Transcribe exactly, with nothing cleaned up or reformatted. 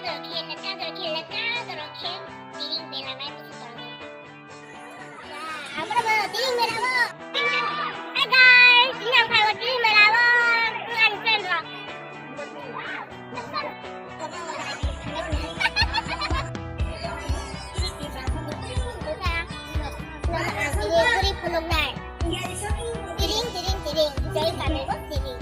Kador khe, kador khe, kador khe, tiring bela bai busi tong. Abro bo tiring bela bo. Hey guys, ini ang khayo tiring bela bo. Ngan friend rok. Ini guri phunuknai. Tiring, tiring, tiring. Jai kami bo tiring.